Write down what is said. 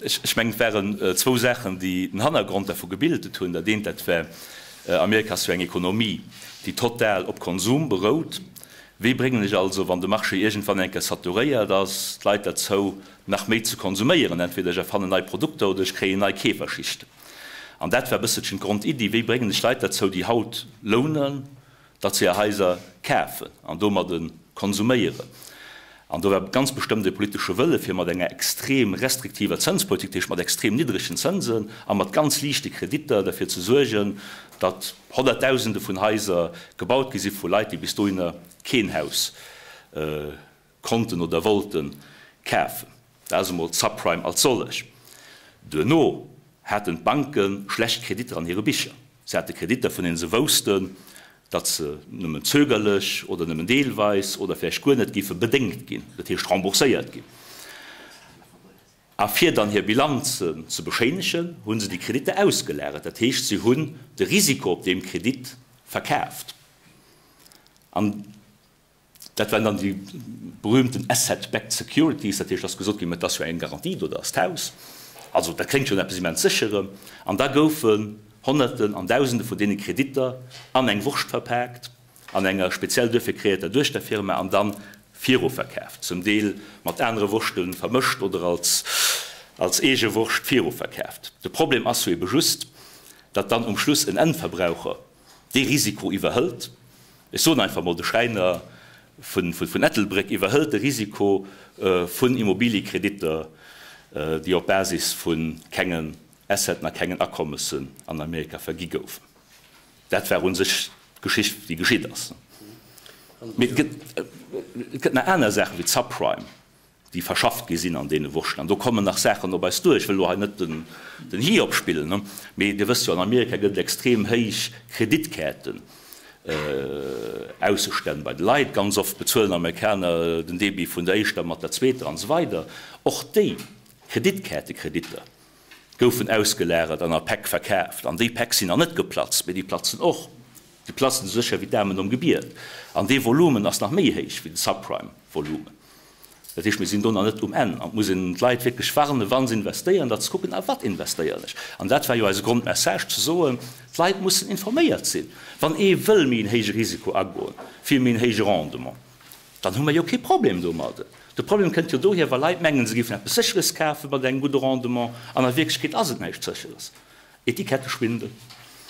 Ech mengen, et waren zwou Saachen, déi den Hannergrond dervu gebildet hunn. Dat eent, dat war, Amerika ass jo eng Ekonomie, déi total op Konsum berout. Wéi bréngen ech also, wann de Marché iergendwann eng Kéier saturéiert ass, d'Leit derzou, nach méi ze konsuméieren? Entweder ech erfannen nei Produkter oder ech kréien nei Keeferschichten. An dat war e bësselchen d'Grondiddi, Wéi bréngen ech Leit derzou, déi haut lounen, datt se hir Haiser kafen an domadde konsuméieren. An do war ganz bestëmmt e politesche Wëlle fir mat enger extrem restriktiver Zënspolitik, dat heescht mat extrem niddregen Zënsen a mat ganz liichte Kreditter, derfir ze suergen, datt Honnertdausende vun Haiser gebaut gi si vu Leit, déi bis dohinner keen Haus konnten oder wollten kafen. Dat ass emol d'Subprime als sollech. Duerno haten d'Banke schlecht Kreditter an hire Bicher. Se hate Kreditter, vun deene se woussten, datt se nëmmen zögerlech oder nëmmen deelweis oder vläicht guer net géife bedéngt ginn, dat heescht rembourséiert ginn. A fir dann hir Bilanzen ze beschéinegen, hu se déi Kreditter ausgelagert. Dat heescht, se hunn de Risiko op deem Kredit verkaaft. An Dat waren dann déi berühmten Asset-backed securities, dat heescht, et ass gesot ginn, mä et ass jo eng Garantie do, dat ass d'Haus. Also dat kléngt jo no eppes immens Sécherem. An da goufen Honnerten an Dausende vun deene Kreditter an eng Wurscht verpaakt, an enger speziell duerfir kreéierter Duechterfirma, an dann viruverkaaft, zum Deel mat anere Wurschte vermëscht oder als als eege Wurscht viruverkaaft. De Problem ass jo ebe just, datt dann um Schluss en Endverbraucher dee Risiko iwwerhëlt, ech soen einfach mol, de Schräiner vun Ettelbréck iwwerhëlt de Risiko vun Immobiliekreditter, déi op Basis vu kengen Asseten a kengen Akommessen an Amerika vergi goufen. Dat war u sech d'Geschicht, déi geschitt ass. Mee et gëtt nach aner Saachen wéi d'Subprime. déi verschafft gi sinn an deene Wurschten. An do kommen nach Saachen op eis duer. Ech wëll elo hei net den Hiob spillen, mee Dir wësst jo, an Amerika gëtt et extrem héich Kreditkaarten Aussestänn bei de Leit. Ganz oft bezuelen Amerikaner den Débit vun der éischter mat der zweeter an esou weider. Och déi Kreditkaartekreditter goufen ausgelagert an a Päck verkaaft. An déi Päck sinn nach net geplatzt, mee déi platzen och. Déi platzen esou sécher wéi d'Aarmen nom Gebiet. An dee Volumen ass nach méi héich wéi de Subprime-Volumen. Dat heescht, mir sinn do nach net um Enn. An et muss een d'Leit wierklech warnen, wa se investéieren, datt se kucken, A wat investéieren ech? An dat war jo eise Grondmessage, ze soen, d'Leit mussen informéiert sinn. Wann ee wëll méi en héije Risiko agoen, fir méi en héije Rendement, dann hu mer jo kee Problem domadden. De Problem kënnt jo dohier, wa Leit mengen, se géifen eppes Sécheres kafe mat engem gudde Rendement, an a Wierklechkeet ass et näischt Sécheres. Etiketteschwindel.